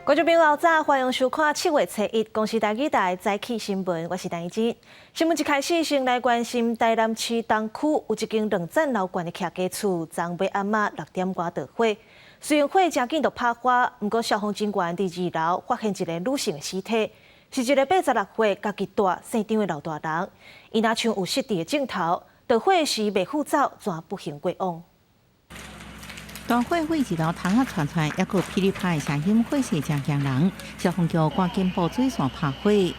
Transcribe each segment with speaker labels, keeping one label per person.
Speaker 1: 觀眾朋友早，歡迎收看7月初一公視台語台早起新聞，我是陳怡之。新聞一開始，先來關心台南市東區有一間兩層樓懸的徛家厝，昨暝暗仔6點外著火。雖然火誠緊就拍花，毋過消防人員佇二樓發現一个女性的屍體，是一个86歲家己蹛姓張的老大人。伊若像有失智的症頭，著火時袂赴走，怎不幸過往。
Speaker 2: 大火火一樓窗仔傳出來，猶閣噼里啪啦聲音，火勢誠驚人。消防局趕緊布水線拍火。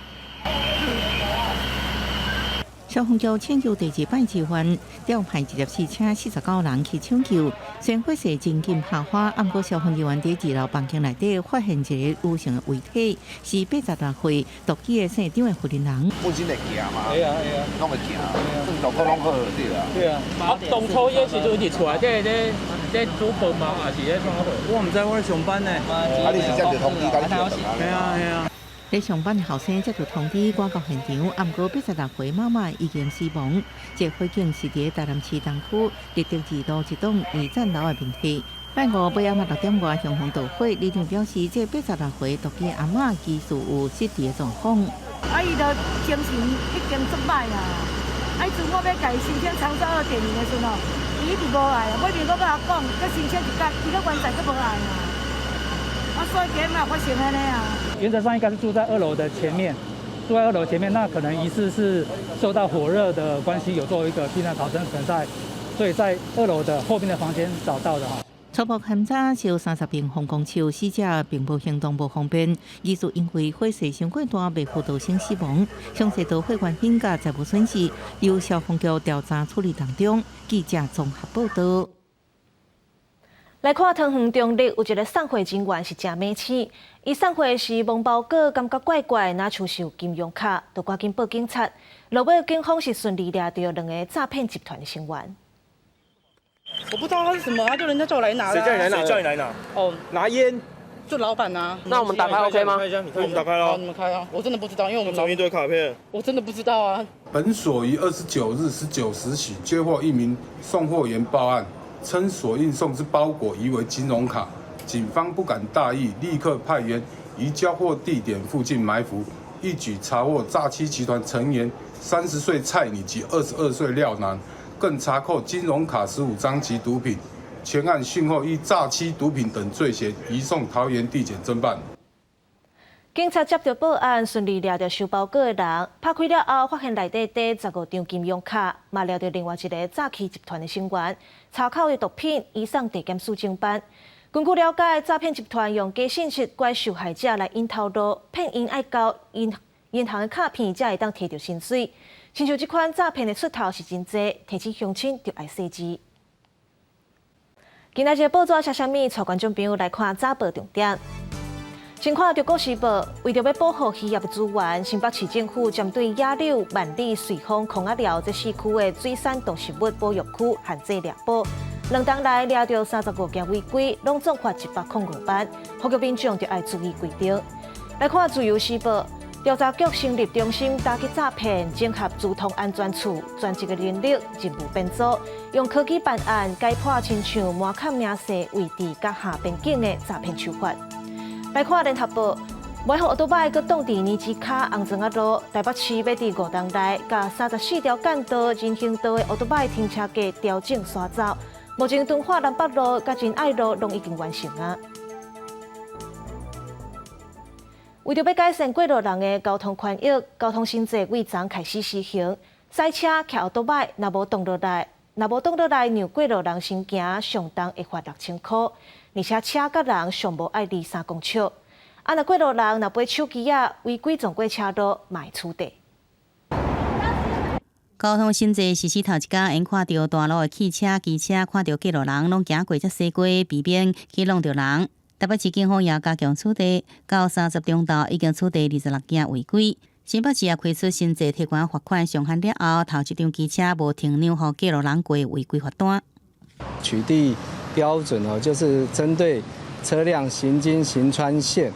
Speaker 2: 消防局請求第二擺支援，調派24車49人去搶救。雖然火勢真緊拍花，毋過消防人員佇二樓房間內底發現一个女性的遺體，是86歲獨居的姓張的婦人。
Speaker 3: 本身會行嘛？
Speaker 4: 會啊會啊，
Speaker 3: 攏會行，算狀況攏好對啊。
Speaker 4: 對啊。啊，當初伊時陣佇厝內底咧咧煮飯嗎？還是咧創啥貨？
Speaker 5: 我毋知，我咧上班呢。
Speaker 3: 啊，你是接到通知，共你叫轉來？
Speaker 5: 係啊係啊。
Speaker 2: 咧上班的後生接到通知，趕到現場，毋過86歲媽媽已經死亡。這火警是佇台南市東區立德二路一棟二層樓的面地。拜五尾暗仔6點外，消防著火，里長表示，這86歲獨居阿嬤疑似有失智的狀況。
Speaker 6: 啊，伊就精神已經足歹啊！啊，彼陣我欲共伊申請長照2.0的時陣哦，伊一直無愛啊。尾面我閣共講，閣申請一工，伊閣完全閣無愛啊。啊，所以今嘛發生按呢啊。
Speaker 7: 原則上應該是住在二樓的前面，住在二樓前面，那可能疑似是受到火熱的關係，有做一個避難逃生存在，所以在二樓的後面的房間找到的哈。
Speaker 2: 初步勘查，燒30平方公尺，死者並無行動無方便，疑似因為火勢傷過大，袂赴逃生死亡。詳細導火原因佮財物損失，由消防局調查處理當中。記者綜合報道。
Speaker 1: 來看桃園中壢有一个送貨人員是誠猛醒，伊送貨時摸包裹，感覺怪怪，若像是有金融卡，就趕緊報警察。落尾警方是順利掠著兩个詐騙集團的成員。
Speaker 8: 我不知道他是什麼，他就人家叫我來拿。
Speaker 9: 誰叫你來拿？誰叫你來拿？哦，拿菸。
Speaker 8: 就老闆啊。
Speaker 10: 那我們打開 OK 嗎？
Speaker 9: 我們打開咯。
Speaker 8: 你們開啊！我真的不知道，因為我們
Speaker 9: 裝一堆卡片。
Speaker 8: 我真的不知道啊。
Speaker 11: 本所於29日19時許接獲一名送貨員報案，稱所運送之包裹疑為金融卡，警方不敢大意，立刻派員於交貨地點附近埋伏，一舉查獲詐欺集團成員30歲蔡女及22歲廖男，更查扣金融卡15張及毒品，全案訊後依詐欺、毒品等罪嫌移送桃園地檢偵辦。
Speaker 1: 警察接到報案，順利掠著收包裹的人，拍開了後，發現內底佇15張金融卡，嘛掠著另外一个詐欺集團的成員，查扣的毒品移送地檢署偵辦。根據了解，詐騙集團用假信息拐受害者來引頭路，騙𪜶愛交銀銀行的卡片，才會當提著薪水。親像這款詐騙的出頭是真濟，提醒鄉親著愛細緻。今仔日報紙寫啥物？帶觀眾朋友來看早報重點。先看《中國時報》，為著欲保護漁業的資源，新北市政府針對野柳、萬里、瑞豐、空仔寮這四區的水產動植物保育區限制獵捕，兩冬來掠著35件違規，攏總罰105萬，呼籲民眾著愛注意規定。來看《自由時報》，調查局成立中心打擊詐騙，整合資通安全處專職的人力任務編組，用科技辦案解破親像瞞崁明細位置佮下邊境的詐騙手法。來看聯合報，袂予歐多擺閣擋佇年之跤紅磚仔路，台北市欲佇5冬內，共34條幹道人行道的歐多擺停車格調整徙走。目前敦化南北路佮仁愛路攏已經完成啊。為著欲改善過路人的交通權益，交通新制對昨開始施行。駛車騎歐多擺，若無擋落來，若無擋落來，讓過路人先行，上重會罰6000箍。而且車佮人上無愛離3公尺。啊，若過路人若背手機仔違規撞過車路，嘛會處罰。
Speaker 12: 交通新制實施頭一工，眼看著大路的汽車、機車，看著過路人攏行過才駛過，避免去挵著人。台北市警方也加強取締，到30中晝已經取締26件違規。新北市也開出新制提懸罰款上限了後，頭一張機車無停讓予過路人過違規罰單。
Speaker 13: 取締標準哦，就是針對車輛行經行穿線，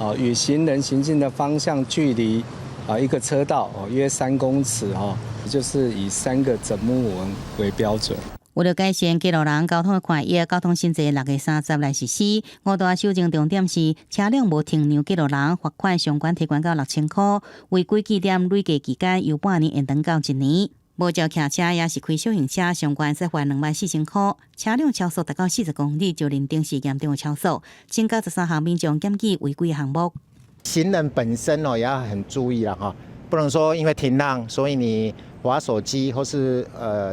Speaker 13: 哦與行人行進的方向距離啊一個車道哦約3公尺哦，就是以三個枕木紋為標準。
Speaker 12: 為了改善過路人交通的權益，交通新制6月30來實施。五大修正重點是車輛無停讓過路人，罰款上懸提懸到6000箍，違規記點累計期間由半年延長到一年。無照騎車抑是開小型車，上懸則罰24,000箍。車輛超速達到40公里就認定是嚴重的超速，增加13項民眾檢舉違規項目。
Speaker 10: 行人本身哦也要很注意啦，哈，不能說因為停讓，所以你滑手機或是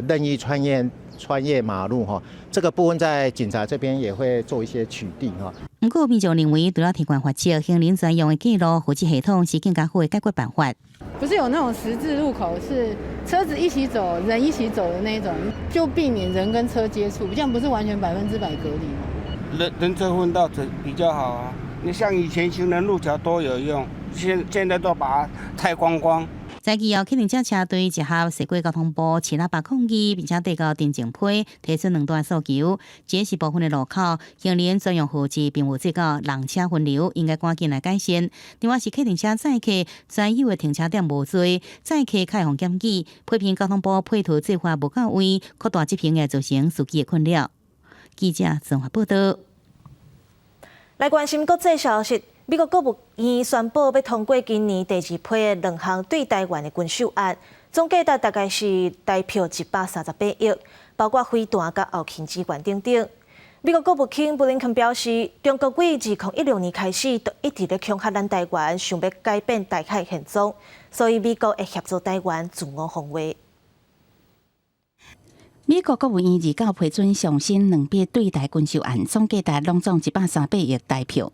Speaker 10: 任意穿越馬路哈，這個部分在警察這邊也會做一些取締哈。
Speaker 12: 毋過民眾認為，除了提懸罰則，行人專用的過路號誌系統是更加好的解決辦法。
Speaker 14: 不是有那種十字路口是車子一起走、人一起走的那種，就避免人跟車接觸，這樣不是完全100%隔離嗎？
Speaker 15: 人車分道比較好啊。你像以前行人路橋都有用，現在都把它拆光光。
Speaker 12: 在其後，客運車車隊集合驶過交通部市喇叭抗議，並且遞交陳情批，提出兩大訴求。這是部分的路口行人專用號誌並無做到人車分流，應該趕緊來改善。另外是客運車載客專有的停車點無濟，載客較會予檢舉，批評交通部配套做法無到位，擴大執行會造成司機的困擾。記者綜合報道。
Speaker 1: 來關心國際消息。美國國務院宣布欲通過今年第二批的兩項對台灣的軍售案，總價值大概是台票138億，包括飛彈佮後勤支援等等。美國國務卿布林肯表示，中國對2016年開始就一直咧恐嚇咱台灣，想欲改變台海現狀，所以美國會協助台灣自我防衛。
Speaker 16: 美國國務院29批准上新兩筆對台軍售案，總價值攏總138億台票。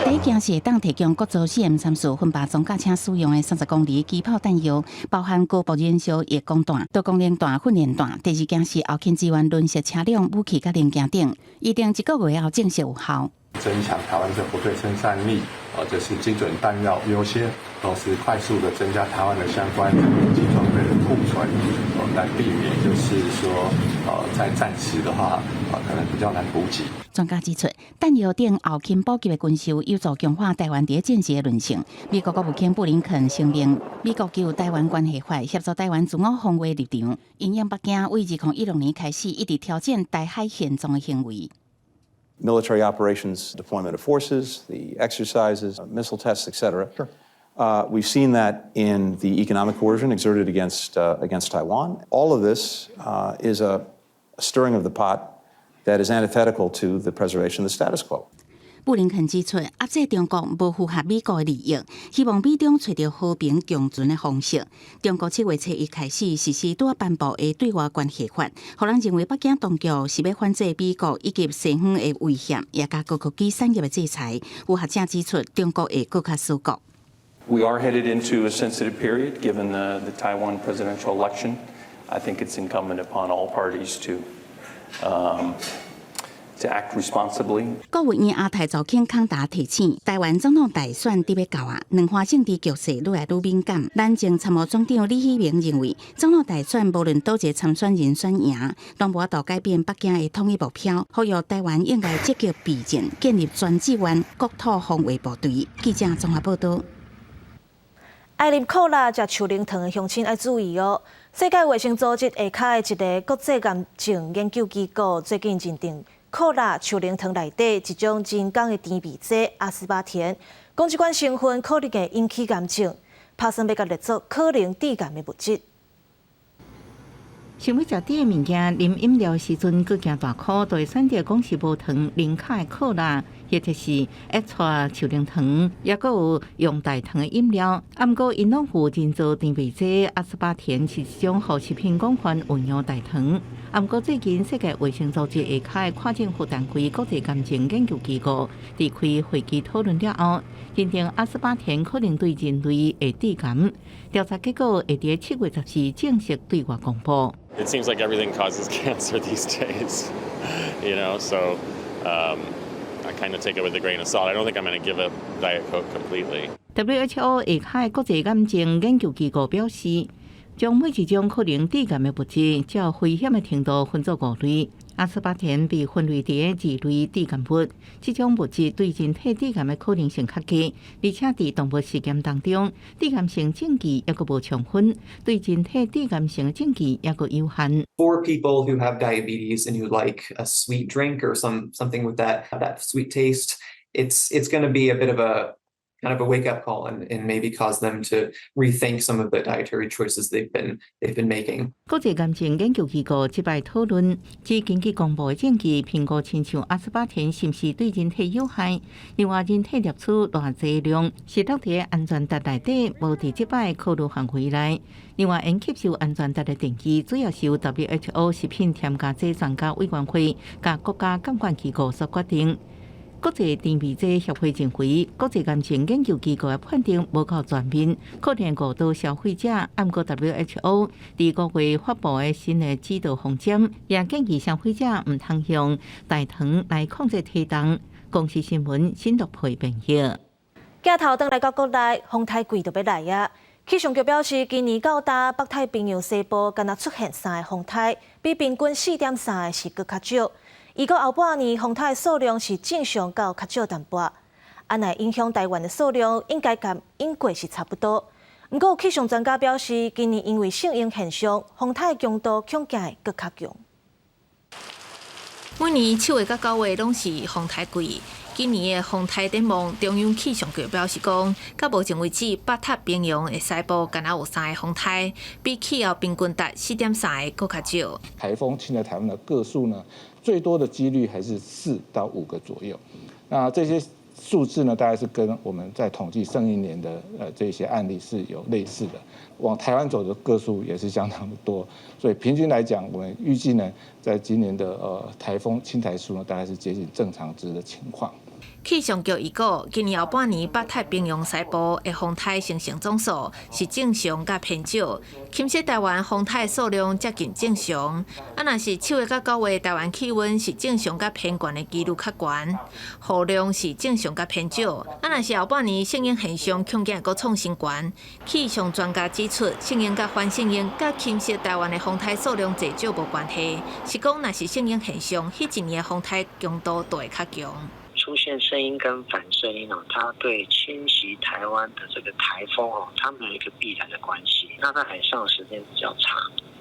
Speaker 16: 第一件是會當提供國造4M34分靶裝甲車使用的30公厘機炮彈藥，包含高爆燃燒液光彈、多功能彈、訓練彈。第二件是後勤支援輪式車輛、武器佮零件等，預定一個月後正式有效。
Speaker 17: 增強台灣的不對稱戰力，就是精準彈藥優先，同時快速的增加台灣的相關武器裝備的庫存，來避免就是說，在戰時的話，可能比較難補給。
Speaker 16: 專家指出，彈藥等後勤補給的軍售有助強化台灣佇戰時的韌性。美國國務卿布林肯聲明，美國就台灣關係法協助台灣自我防衛立場，因應北京對2016年開始一直挑戰台海現狀的行為。
Speaker 18: Military operations, deployment of forces, the exercises, missile tests, et cetera. Sure. We've seen that in the economic coercion exerted against Taiwan. All of this is a stirring of the pot that is antithetical to the preservation of the status quo.
Speaker 16: 布林肯指出，壓制中國無符合美國的利益，希望美中揣著和平共存的方式。中國7月初一開始實施拄頒布的對外關係法，予人認為北京當局是欲反制美國以及西方的威脅，也佮高科技產業的制裁。有學者指出，中國會閣較死國。
Speaker 19: We are headed into a sensitive period given the Taiwan presidential election. I think it's incumbent upon all parties to act responsibly.
Speaker 16: 國務院亞太助卿康達提醒，台灣總統大選佇欲到啊，兩岸政治局勢愈來愈敏感。藍前參謀總長李喜明認為，總統大選無論佗一個參選人選贏，攏無法度改變北京的統一目標。呼籲台灣應該積極備戰，建立全志願國土防衛部隊。記者綜合報道。
Speaker 1: 愛啉可樂、食樹奶糖的鄉親愛注意哦！世界衛生組織下跤的一个國際癌症研究機構最近認定，可樂、樹奶糖內底一種人工的甜味劑阿斯巴甜，講這款成分可能會引起癌症，拍算欲共列做可能致癌的物質。
Speaker 2: 想欲食甜的物件，啉飲料時陣，閣驚大箍，就會選擇講是無糖零卡的可樂，或者是一撮樹奶糖，抑閣有用代糖的飲料。啊，毋過𪜶攏有人造甜味劑阿斯巴甜，是一種予食品廣泛運用代糖。啊，毋過最近世界衛生組織下跤的跨政府單位國際癌症研究機構，佇開會議討論了後，認定阿斯巴甜可能對人類會致癌。調查結果會佇7月14正式對外公布。
Speaker 20: It seems like everything causes cancer these days, so I kind of take it with a grain of salt. I don't think I'm going to give up Diet Coke completely.
Speaker 2: WHO 下跤的國際癌症研究機構表示，將每一種可能致癌的物質，照危險的程度分做五類。阿斯巴甜被分類佇二類致癌物，這種物質對人體致癌的可能性較低，而且佇動物實驗當中，致癌性證據猶閣無充分，對人體致癌性的證據猶閣有限。
Speaker 21: For people who have diabetes and who like a sweet drink or something with that sweet taste, it's going to be a bit of a kind of a wake up call and maybe cause them to rethink some of the dietary choices they've been making.
Speaker 2: 國際癌症研究機構這擺討論，只根據公布的證據評估，親像阿斯巴甜是毋是對人體有害。另外，人體攝取偌濟量是落佇安全值內底，無佇這擺考慮範圍內。另外，𪜶吸收安全值的定義，主要是由 WHO 食品添加劑專家委員會佮國家監管機構所決定。國際甜味劑協會認為，國際癌症研究機構的判定無夠全面，可能誤導消費者。毋過 WHO 佇5月發布的新的指導方針，也建議消費者毋通用代糖來控制體重。公視新聞新陸配編譯。
Speaker 1: 鏡頭轉來到國內，風颱季就欲來矣。氣象局表示，今年到今北太平洋西部干焦出現三个風颱，比平均4.3个是閣較少。預估後半年風颱數量是正常到較少淡薄，啊，若影響台灣的數量應該佮往過是差不多。毋過氣象專家表示，今年因為聖嬰現象，風颱強度恐驚會閣較強。
Speaker 22: 每年7月佮9月攏是風颱季。今年的風颱展望，中央氣象局表示講，到目前為止，北太平洋的西部干焦有三个風颱，比氣候平均值4.3個閣較少。
Speaker 23: 颱風侵來台灣的個數呢，最多的幾率還是4到5個左右。那這些數字呢，大概是跟我們在統計上一年的這些案例是有類似的。往台灣走的個數也是相當的多，所以平均來講，我們預計呢，在今年的颱風侵台數呢，大概是接近正常值的情況。
Speaker 22: 氣象局預估，今年後半年北太平洋西部的風颱生成總數是正常佮偏少，侵襲台灣風颱數量接近正常。啊，若是7月佮9月台灣氣溫是正常佮偏懸的幾率較懸，雨量是正常佮偏少。啊，若是後半年聖嬰現象恐驚會閣創新懸。氣象專家指出，聖嬰佮反聖嬰佮侵襲台灣的風颱數量濟少無關係，是講若是聖嬰現象，彼一年的風颱強度就會較強。
Speaker 24: 出現聖嬰跟反聖嬰哦，它對侵襲台灣的這個颱風哦，它們有一個必然的關係。那在海上時間比較長，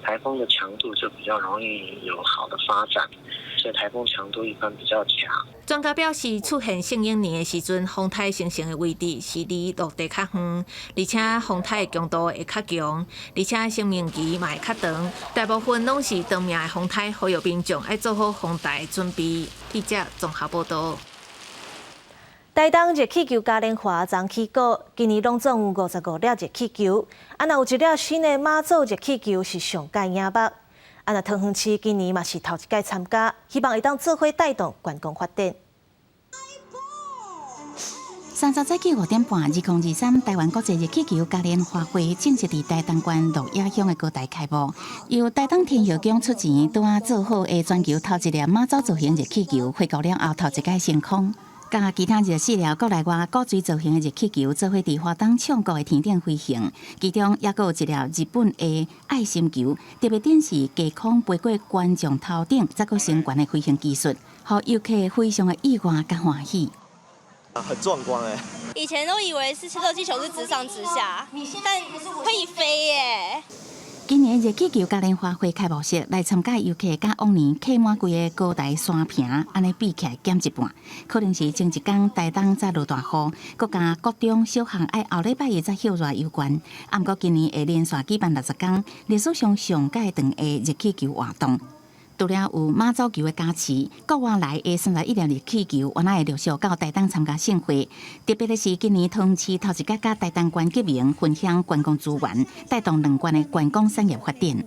Speaker 24: 颱風的強度就比較容易有好的發展，所以颱風強度一般比較強。
Speaker 22: 專家表示，出現聖嬰年的時陣，風颱形成的位置是離陸地較遠，而且風颱的強度會較強，而且生命期嘛會較長。大部分攏是長命的風颱，呼籲民眾愛做好防台準備。記者綜合報道。
Speaker 1: 台東熱氣球嘉年華昨起鼓，今年攏總有55粒熱氣球，啊，若有一粒新的媽祖熱氣球是上蓋穎目。啊，若桃園市今年嘛是頭一擺參加，希望會當做伙帶動觀光發展。
Speaker 16: 30早起5點半，2023台灣國際熱氣球嘉年華會正式佇台東縣鹿野鄉的高台開幕。由台東天后宮出錢，拄仔做好的全球頭一粒媽祖造型熱氣球，飛過了後頭一擺升空。佮其他24粒國內外古錐造型的熱氣球，做伙佇花東唱國的天頂飛行。其中猶閣有一粒日本的愛心球，特別展示低空飛過觀眾頭頂，再閣升懸的飛行技術，予遊客非常的意外佮歡喜。
Speaker 25: 很壯觀欸！
Speaker 26: 以前都以為是熱氣球是直上直下，但可以飛耶！
Speaker 16: 今年熱氣球嘉年華會開幕式來參加遊客，佮往年客滿規个高台山坪，按呢比起來減一半。可能是前一工台東才落大雨，閣佮國中小學愛後禮拜一才歇熱有關。毋過今年會連續舉辦60工，歷史上上蓋長的熱氣球活動。除了有媽祖球的加持，國外來的31粒熱氣球，原來會陸續到台東參加盛會。特別的是，今年桃園市頭一擺佮台東縣結盟，分享觀光資源，帶動兩縣的觀光產業發展。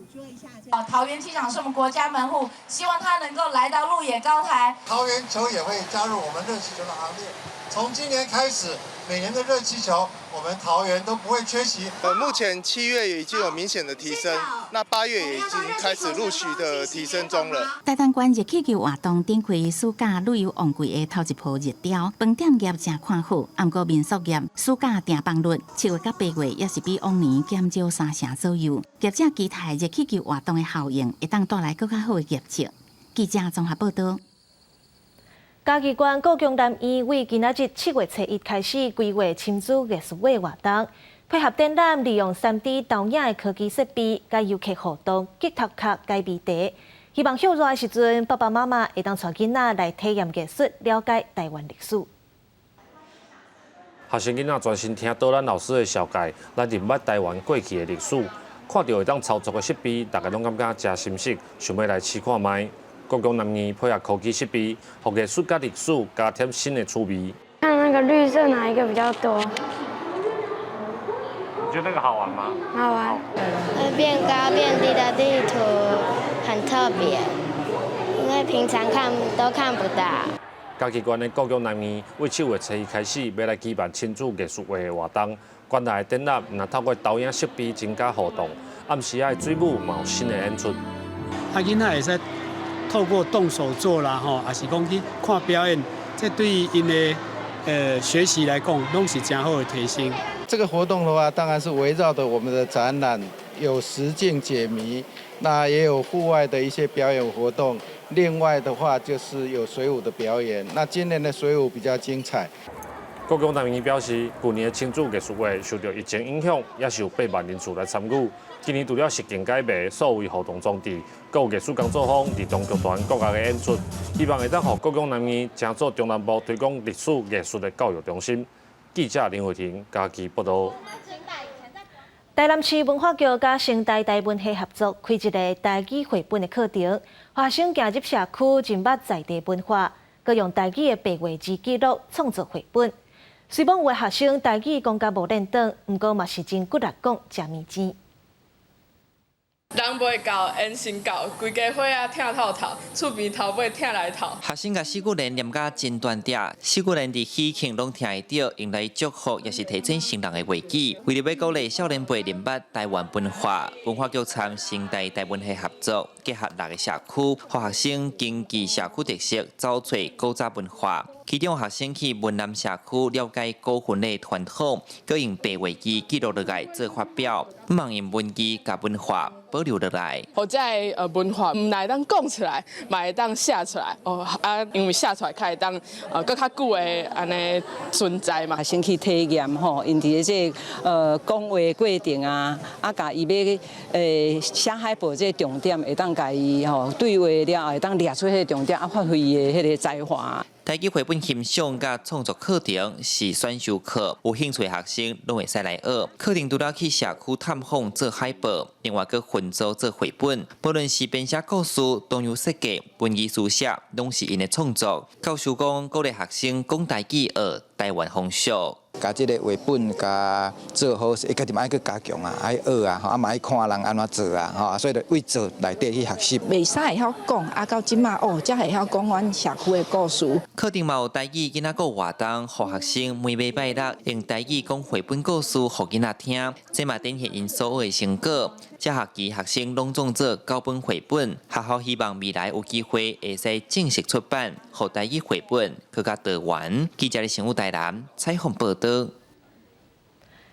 Speaker 27: 桃園機場是我們國家門戶，希望他能夠來到鹿野高台。
Speaker 28: 桃園球也會加入我們熱氣球的行列。從今年開始，每年的熱氣球，我們桃園都不會缺席。
Speaker 29: 目前7月已經有明顯的提升，那8月也已經開始陸續的提升中了。
Speaker 16: 台東縣熱氣球活動展開暑假旅遊旺季的頭一波熱潮，飯店業誠看好，毋過民宿業暑假訂房率7月佮8月也是比往年減少3成左右。業者期待熱氣球活動的效應會當帶來閣較好的業績。記者綜合報道。
Speaker 1: 嘉義縣故宮南院為今仔日7月初1開始規劃親子藝術月活動，配合展覽，利用3D 投影的科技設備，佮遊客互動，激頭殼解謎題。希望歇熱的時陣，爸爸媽媽會當帶囡仔來體驗藝術，了解台灣歷史。
Speaker 3: 學生囡仔專心聽導覽老師的紹介，來認捌台灣過去的歷史。看著會當操作的設備，大家攏感覺誠心適，想欲來試看覓。故宮南院配合科技設備，予藝術佮歷史加添新的趣味。
Speaker 4: 看那個綠色哪一個比較多？
Speaker 3: 你覺得那個好玩嗎？
Speaker 4: 好玩。變高變低的地圖很特別，因為平常看都看不到。
Speaker 3: 嘉義縣的故宮南院為7月初1開始，欲來舉辦親子藝術月的活動。館內的展覽，若透過投影設備增加互動，暗時仔的水舞嘛有新的演出。
Speaker 5: 啊，囡仔會使透過動手做啦，吼，抑是講去看表演，這對𪜶的學習來講，攏是誠好的提升。
Speaker 29: 這個活動的話，當然是圍繞著我們的展覽，有實境解謎，那也有戶外的一些表演活動。另外的話，就是有水舞的表演。那今年的水舞比較精彩。
Speaker 3: 故宮南院表示，舊年的親子藝術月受到疫情影響，也是有8萬人次來參與。今年除了實境解謎、數位互動裝置，閣有藝術工作坊、兒童劇團國樂的演出，希望會當予故宮南院成做中南部推廣歷史藝術的教育中心。記者林慧婷嘉義報導。
Speaker 1: 台南市文化局佮成大台文系合作，開一个台語繪本的課程，學生行入社區，認捌在地文化，閣用台語的白話字記錄創作繪本。雖罔有的學生台語講甲無輪轉，毋過嘛是真骨力講食物件。
Speaker 6: 人袂到，緣先到，規家伙仔疼透透，厝邊頭尾疼來透。
Speaker 7: 學生共四句聯念甲真斷嗲，四句聯佇喜慶攏聽會著，用來祝福抑是提醒新人的話語。為著欲鼓勵少年輩認捌台灣文化，文化局參成大台文系合作，結合六个社區，予學生根據社區特色，走揣古早文化。其中學生去文南社區了解古婚禮傳統，閣用白話字記錄落來做發表，望用文字共文化保留落來。
Speaker 6: 予這个文化，毋但會當講出來，嘛會當寫出來。哦啊，因為寫出來較會當閣較久的按呢存在嘛。
Speaker 8: 學生去體驗吼，𪜶佇咧這个講話過程啊，啊，共伊欲寫海報這个重點，會當共伊吼對話了後，會當掠出彼个重點，啊，發揮伊的彼个才華。
Speaker 7: 台語繪本欣賞佮創作課程是選修課，有興趣的學生攏會使來學。課程除了去社區探訪做海報，另外閣分組做繪本。無論是編寫故事、動畫設計、文字書寫，攏是𪜶的創作。教授講，鼓勵學生講台語學台灣風俗。
Speaker 9: 共這个繪本共做好，伊家己嘛愛閣加強啊，愛學啊，吼，啊嘛愛看人按怎做啊，吼，所以就為做內底去學習。
Speaker 11: 袂使會曉講，啊到這馬哦，才會曉講阮社區的故事。
Speaker 7: 課程嘛有台語囡仔故活動，予學生每禮拜六用台語講繪本故事，予囡仔聽，這嘛展現𪜶所學的成果。這學期學生攏總做九本繪本，學校希望未來有機會會使正式出版，予台語繪本閣較多元。記者佇新武台南採訪報導。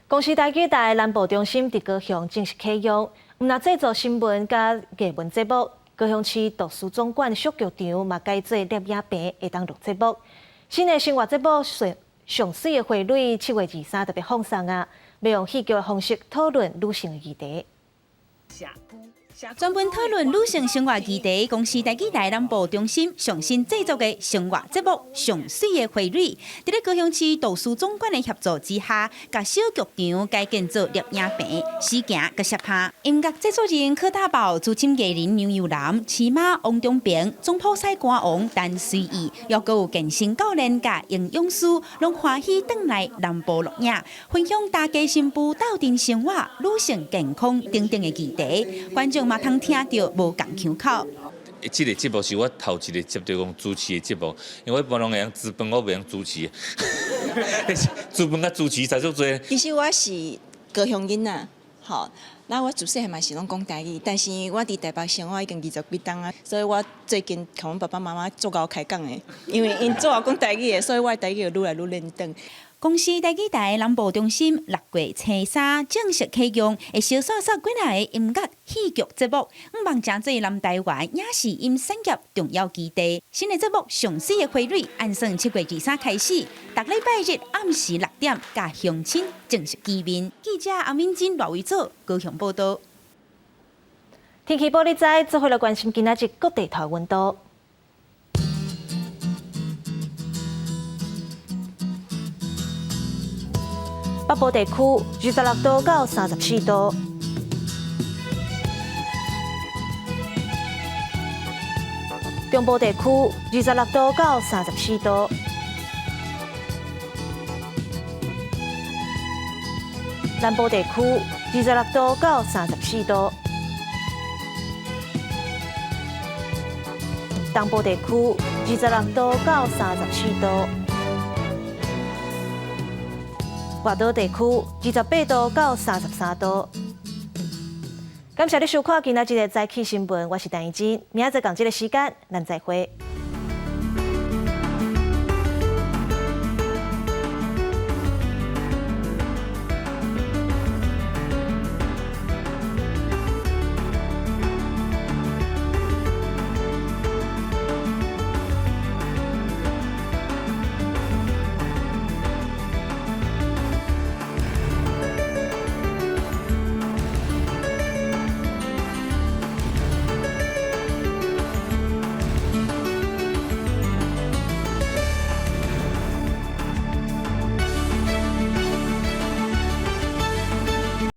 Speaker 1: 公視台語台南部中心佇高雄正式啟用，毋但製作新聞佮藝文節目，高雄市圖書總館小劇場嘛改做攝影棚，會當錄節目。新的生活節目上上媠的花蕊，7月23特別放送啊，欲用戲劇的方式討論女性議題。
Speaker 13: 專門討論女性生活議題，公視台語台南部中心上新製作的生活節目《上媠的花蕊》，佇咧高雄市圖書總館的協助之下，共小劇場改建做攝影棚、司鏡佮攝拍。音樂製作人柯大寶、資深藝人梁又南、飼媽王中平、總鋪師歌王陳隨意，抑閣有健身教練佮營養師，攏歡喜轉來南部錄影，分享大家新婦鬥陣生活、女性健康等等的議題，觀眾嘛通聽著無仝腔口。
Speaker 30: 這个節目是我頭一个接著講主持的節目，因為我一般攏會曉煮飯，我袂曉主持。煮飯佮主持差足濟。
Speaker 31: 其實我是高雄囡仔，吼，那我自細漢嘛是攏講台語，但是我佇台北生活已經20幾冬啊，所以我最近共阮爸爸媽媽足𠢕開講的，因為𪜶足𠢕講台語的，所以我的台語就愈來愈輪轉。
Speaker 13: 公視台語台南部中心六月初三正式啟用，會小煞煞幾若个音樂戲劇節目，向望成做南台灣影視音產業重要基地。新的節目上媠的花蕊，按算7月23開始，逐禮拜日暗時6點，佮鄉親正式見面。記者阿敏珍、賴維祖高雄報道。
Speaker 1: 天氣報你知，做伙來關心今仔日各地頭溫度。北部地區26度到34度，中部地區26度到34度，南部地區26度到34度，東部地區26度到34度。外島地區28度到33度。感謝你收看今仔日的早起新聞，我是陳怡之，明仔載仝這个時間，咱再會。